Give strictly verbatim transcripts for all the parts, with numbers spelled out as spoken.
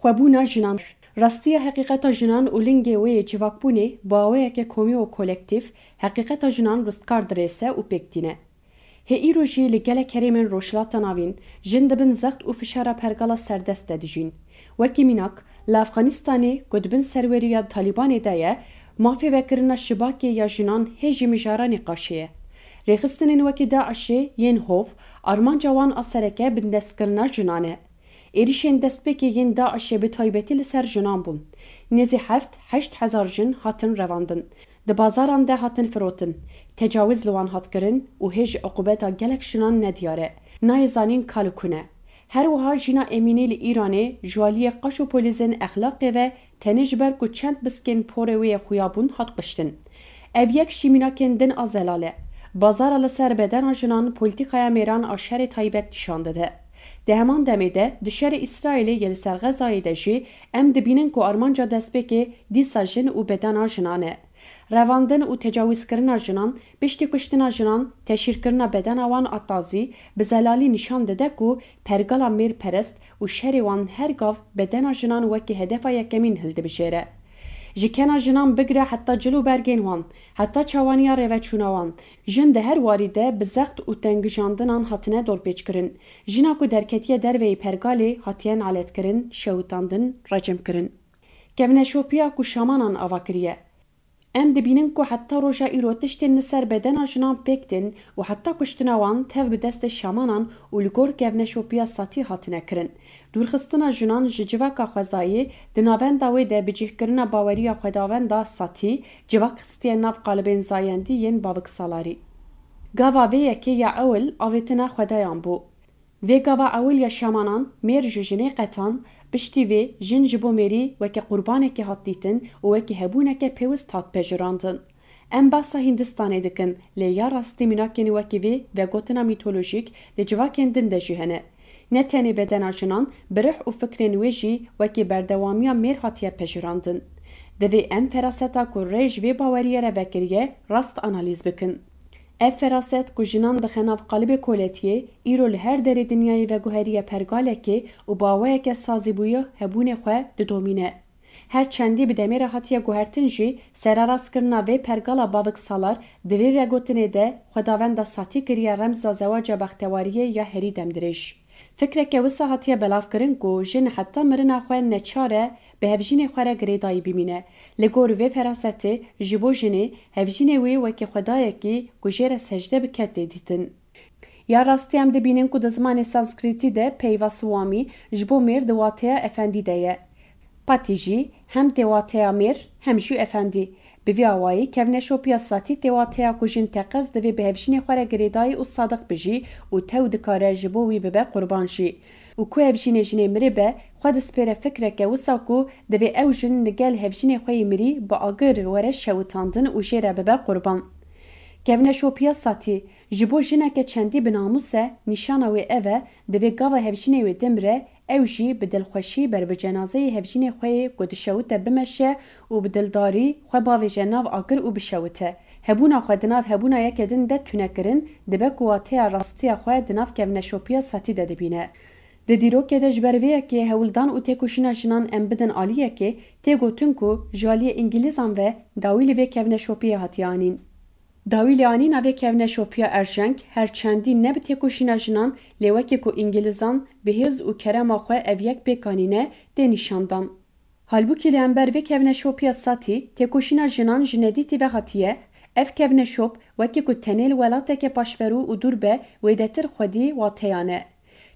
Xwebûna jinan. Rastiya heqîqeta jinan û lingê wê yê civakbûnê bi awayeke komî û kolektîf heqîqeta jinan ristkar dirêse û pêk tîne. Hê îro jî li gelek herêmên Rojhilata Navîn jin di bin zext û fişara pergala serdest de dijîn. Wekî mînak, li Efxanistanê ku di bin serweriya Talîbanê de ye, mafê vekirina şibakê ya jinan hê jî mijara nîqaşê ye. Rêxistinên wekî DAIŞê yên hov, armanca wan a sereke bindestkirina jinan e. Êrîşên destpêkê yên DAIŞê bi taybetî li ser jinan bûn. Nêzî heft, heşt hezar jin hatin revandin. Di bazaran de hatin firotin. Tecawiz li wan hat kirin û hê jî uqubeta gelek jinan nediyar e. Nayê zanîn ka li ku ne. Her wiha jîna Emînî li Îranê ji aliyê qaşopolîzên exlaqê ve tenê ji ber ku çend biskên porê wê yê xuya bûn hat kuştin. Ev yek ji mînakên din a zelal e. Bazara li ser bedena jinan polîtîkaya mêran a şerê taybet nîşan dide. Di heman demê de di şerê Îsraîlê yê li ser Xezayê de jî em dibînin ku armanca destpêkê dîsa jin û bedena jinan e. Revandin û tecawizkirina jinan, piştî kuştina jinan, teşhîrkirina bedena wan a tazî, bi zelalî nîşan dide ku pergala mêrperest û şerê wan her gav bedena jinan wekî hedefa yekemîn hildibijêre. Ji kena jinan bigire heta cil û bergên wan, heta çawaniya rêveçûna wan, jin di her warî de bi zext û tengkijandinan hatine dorpêçkirin. Jina ku derketiye derveyî pergalê hatiye naletkirin, şewitandin, recimkirin. Kevneşopiya ku şamanan ava kiriye. Em dibînin ku heta roja îro tiştên li ser bedena jinan pêk tên û heta kuştina wan tev bi destê şamanan û li gor kevneşopiya Satî hatine kirin. Dûrxistina jinan ji civaka xwezayê di navenda wê de bi cihkirina baweriya xwedawenda Satî civak xistiye nav qalibên zayendî yên baviksalarî. Gava vê yekê ya ewil avêtina xwedayan bû. Vê gava ewil ya şamanan mêr ji jinê qetan, piştî vê jin ji bo mêrî weke qurbanekê hat dîtin û wekî hebûneke pêwist hat pejirandin. Em behsa Hîndistanê dikin, lê ya rastî mînakên wekî vê vegotina mîtolojîk di civakên din de jî hene. Ne tenê bedena jinan, bi rih û fikrên wê jî wekî berdewamiya mêr hatiye pejirandin. Divê em feraseta ku rê ji vê baweriyê re vekiriye, rast analîz bikin. Ev feraset ku jinan dixe nav qalibê koletiyê, îro li her derê dinyayê veguheriye pergalekê û bi awayeke sazîbûyî hebûnê xwe didomîne. Her çendî bi demê re hatiye guhertin jî, serarastkirina vê pergala baviksalar di vê vegotinê de xwedawenda Satî kiriye remza zewaca bextewariyê ya herî demdirêj. Fikreke wisa hatiye belavkirin ku jin heta mirina xwe neçar e bi hevjînê xwe re girêdayî bimîne. Li gor vê ferasetê ji bo jinê, hevjînê wê wekî xwedayekî ku jê re secde bike tê dîtin. Ya rastî em dibînin ku di zimanê Sanskrîtî de peyva Swami ji bo mêr di wateya efendî de ye. Pati jî hem tê wateya mêr hem jî efendî. Bi vî awayî kevneşopiya Satî tê wateya ku jin teqez divê bi hevjînê xwe re girêdayî û sadiq bijî û tew dikare ji bo wî bibe qurban jî. Û ku hevjînê jinê mirî be, xwe dispêre fikreke wisa ku divê ew jin li gel hevjînê xwe yê mirî bi agir were şewitandin û jê re bibe qurban. Kevneşopiya Satî, ji bo jineke çendî binamûs e, nîşana wê ev e, divê gava hevjînê wê din bire, ew jî bi dilxweşî ber bi cenazeyê hevjînê xwe yê ku dişewite bimeşe û bi dildarî xwe bavêje nav agir û bişewite. Hebûna xwe di nav hebûna yeke din de tune kirin, dibe ku wateya rastiya xwe di nav kevneşopiya Satî de dibîne. Di dîrokê de ji ber vê yekê hewldan û têkoşîna jinan em bidin aliyekê, tê gotin ku ji aliyê Îngilîzan ve dawî li vê kevneşopiyê hatiye anîn. Dawî lêanîna vê kevneşopiya erjeng her çendî ne bi têkoşîna jinan, lê wekî ku Îngilîzan bi hêz û kerema xwe ev yek pêk anîne, tê nîşandan. Halbûkî li hember vê kevneşopiya Satî, têkoşîna jinan ji nedîtî ve hatiye, ev kevneşop wekî ku tenê li welateke paşverû û dûr be, wêdetir xwedî wateyan e.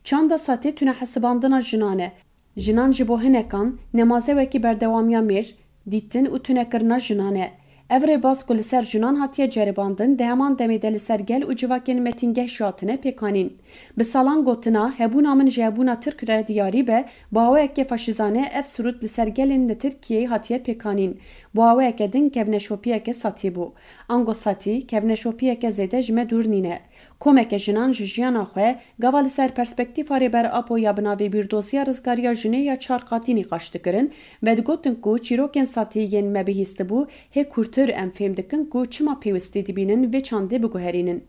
Çanda Satî tune hesibandina jinan e. Jinan ji bo hinekan nemaze wekî berdewamiya mêr, dîtin û tunekirina jinan e. Ev rêbaz ku li ser jinan hatiye ceribandin, di heman demê de li ser gel û civakên metîngeh jî hatine pêkanîn. Bi salan gotina, hebûna min ji hebûna Tirk re diyarî be, bi awayeke faşîzane ev sirût li ser gelên li Tirkiyeyê hatiye pêkanîn. Bi awayeke din kevneşopiyeke Satî bû. Ango Satî, kevneşopiyeke zêde ji me dûr nîne. Komeke jinan ji jiyana xwe, gava li ser perspektîfa Rêber Apo ya bi navê Bîrdoziya Rizgariya Jinê ya Çar Qatî nîqaş dikirin, me digotin ku çîrokên Satî yên me bihîstibû hê kûrtir em fêm dikin ku çima pêwistî dibînin vê çandê biguherînin.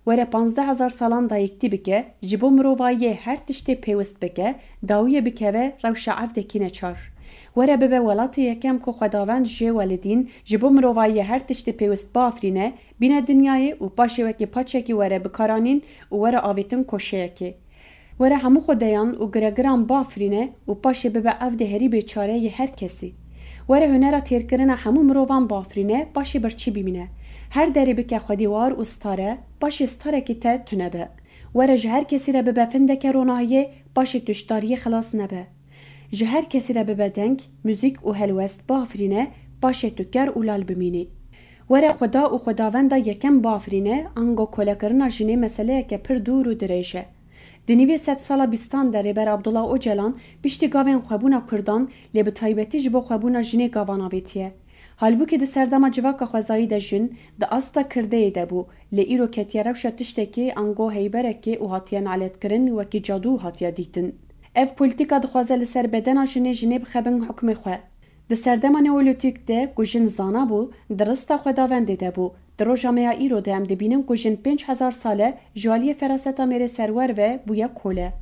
Were panzdeh hezar salan dayîktî bike, ji bo mirovayiyê her tiştê pêwist bike, dawiyê bikeve rewşa evdekî neçar. Were bibe welatê yekem ku xwedavend jê welidîn ji bo mirovayiyê her tiştê pêwist biafirîne, bîne dinyayê û paşê wekî paçekî were bikaranîn û were avêtin koşeyekê. Were hemû xwedeyan û giregiran biafirîne û paşê bibe evdê herî bêçare yê her kesî. Were hunera têrkirina hemû mirovan biafirîne, paşê birçî bimîne. Her derê bike xwedî war û stare, paşê starekî te tune be. Were ji her kesî re bibe findeke ronahiyê, paşê tu ji tariyê xilas nebe. Ji her kesî re bibe deng, muzîk û helwest biafirîne, paşê tu ker û lal bimînî. Were xweda û xwedavenda yekem biafirîne, ango kolekirina jinê meseleyeke pir dûr û dirêj e. Di nîvê sedsala bîstan de Rêber Abdullah Ocalan piştî gavên xwebûna Kurdan, lê bi taybetî ji bo xwebûna jinê gavan avêtiye. Halbûkî di serdema civaka xwezayî de jin di asta kirdeyê de bû, lê îro ketiye rewşa tiştekê ango heyberekê û hatiye naletkirin, wekî cadû hatiye dîtin. Ev polîtîka dixwaze li ser bedena jinê jinê bixe bin hukmê xwe. Di serdema neolîtîk de ku jin zana bû, di rista xwedavendê de bû. Di roja me ya îro de em dibînin ku jin pênc hezar sal e ji aliyê feraseta mêrê serwer ve bûye kole.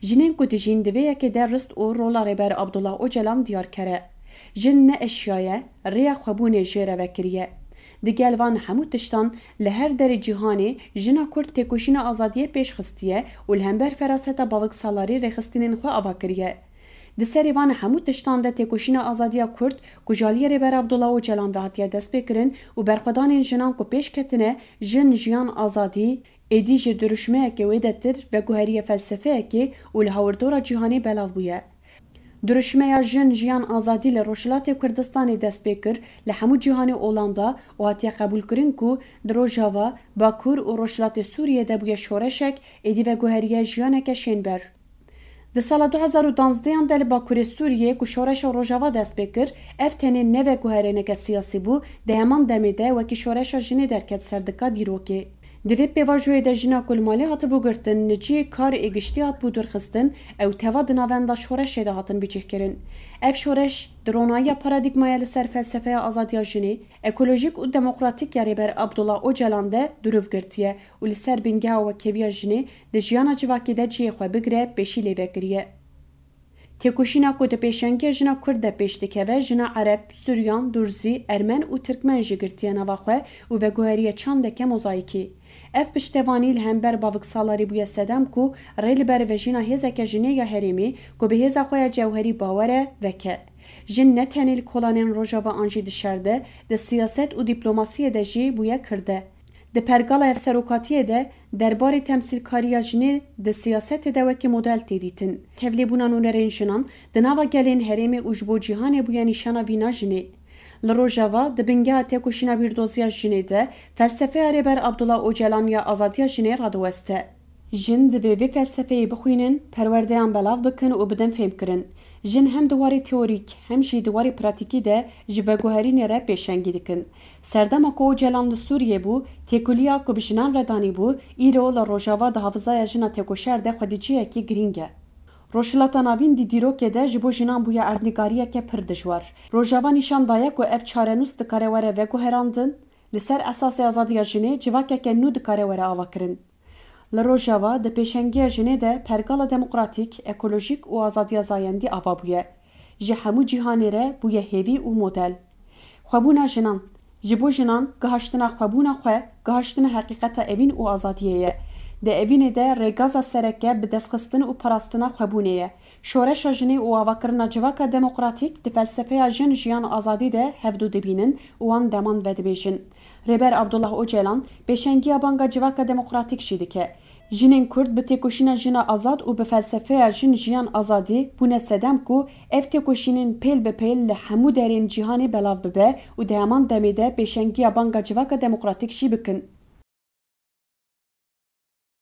Jinên ku dijîn di vê yekê de rist û rola Rêber Abdullah Ocalan diyar kere. Jin ne eşya ye, rêya xwebûnê jê re vekiriye. Digel van hemû tiştan, li her derê cîhanê jina Kurd têkoşîna azadiyê pêş xistiye û li hember feraseta bavik salarî rêxistinên xwe ava kiriye. Di serê van hemû tiştan de têkoşîna azadiya Kurd, ku ji aliyê Rêber Abdullah Ocalan ve hatiye destpêkirin û berxwedanên jinan ku pêş ketine, jin, jiyan, azadî, êdî ji dirûşmeyeke wêdetir veguheriye felsefeyekê û li hawirdora cîhanê belav bûye. Dirûşmeya jin, jiyan, azadî li Rojhilatê Kurdistanê dest pê kir, li hemû cîhanê olan da û hatiye qebûlkirin ku di Rojava, Bakur û Rojhilatê Sûriyê de bûye şoreşek, êdî veguheriye jiyaneke şênber. Di sala du hezar û danzdeyan de li Bakurê Sûriyê ku şoreşa Rojava dest pê kir, ev tenê ne veguherêneke siyasî bû, di heman demê de wekî şoreşa jinê derket ser dika dîrokê. Di vê pêvajoyê de jina ku li malê hatibû girtin, li cihê kar ê giştî hatibû dûrxistin, ew teva di navenda şoreşê de hatin bicihkirin. Ev şoreş di ronahiya paradîgmaya li ser felsefeya azadiya jinê, ekolojîk û demokratîk ya Rêber Abdullah Ocalan de durûv girtiye û li ser bingeha wekheviya jinê di jiyana civakê de cihê xwe bigire pêşî lê vekiriye. Têkoşîna ku di pêşengiya jina Kurd de pêş dikeve, jina Ereb, Suryan, Durzî, Ermen û Tirkmen jî girtiye nava xwe û veguheriye çandeke mozayîkî. Ev piştevanî li hember bavik salarî bûye sedem ku rê li ber vejîna hêzeke jinê ya herêmî ku bi hêza xwe ya cewherî bawer e, veke. Jin ne tenê li kolanên Rojava an jî di şer de, di siyaset û dîplomasiyê de jî bûye kirde. Di pergala hevserokatiyê de derbarê temsîlkariya jinê di siyasetê de wekî model tê dîtin. Tevlêbûna nûnerên jinan di nava gelên herêmê û ji bo cîhanê bûye nîşana vîna jinê. Li Rojava di bingeha têkoşîna bîrdoziya jinê de felsefeya Rêber Abdullah Ocalan ya azadiya jinê radiweste. Jin divê vê felsefeyê bixwînin, perwerdeyan belav bikin û bidin fêmkirin. Jin hem di warê teorîk hem jî di warê pratîkî de ji veguherînê re pêşengî dikin. Serdema ku Ocalan li Sûriyê bû, têkiliya ku bi jinan re danîbû, îro li Rojava di hafizaya jina têkoşer de xwedî cihekî girîng e. Rojhilata Navîn di dîrokê de ji bo jinan bûye erdnîgariyeke pir dijwar. Rojava nîşan daye ku ev çarenûs dikare were veguherandin, li ser esasê azadiya jinê civakeke nû dikare were avakirin. Li Rojava di pêşengiya jinê de pergala demokratîk, ekolojîk û azadiya zayendî ava bûye. Ji hemû cîhanê re bûye hêvî û model. Xwebûna jinan. Ji bo jinan, gihaştina xwebûna xwe, gihaştina heqîqeta evîn û azadiyê ye. Di evînê de rêgaza sereke bi destxistin û parastina xwebûnê ye. Şoreşa jinê û avakirina civaka demokratîk di felsefeya jin, jiyan, azadî de hevdû dibînin û wan deman vedibêjin. Rêber Abdullah Ocalan pêşengiya banga civaka demokratîk jî dike. Jinên Kurd bi têkoşîna jina azad û bi felsefeya jin, jiyan, azadî bûne sedem ku ev têkoşînên pêl bi pêl li hemû derên cîhanê belav bibe û di heman demê de pêşengiya banga civaka demokratîk jî bikin.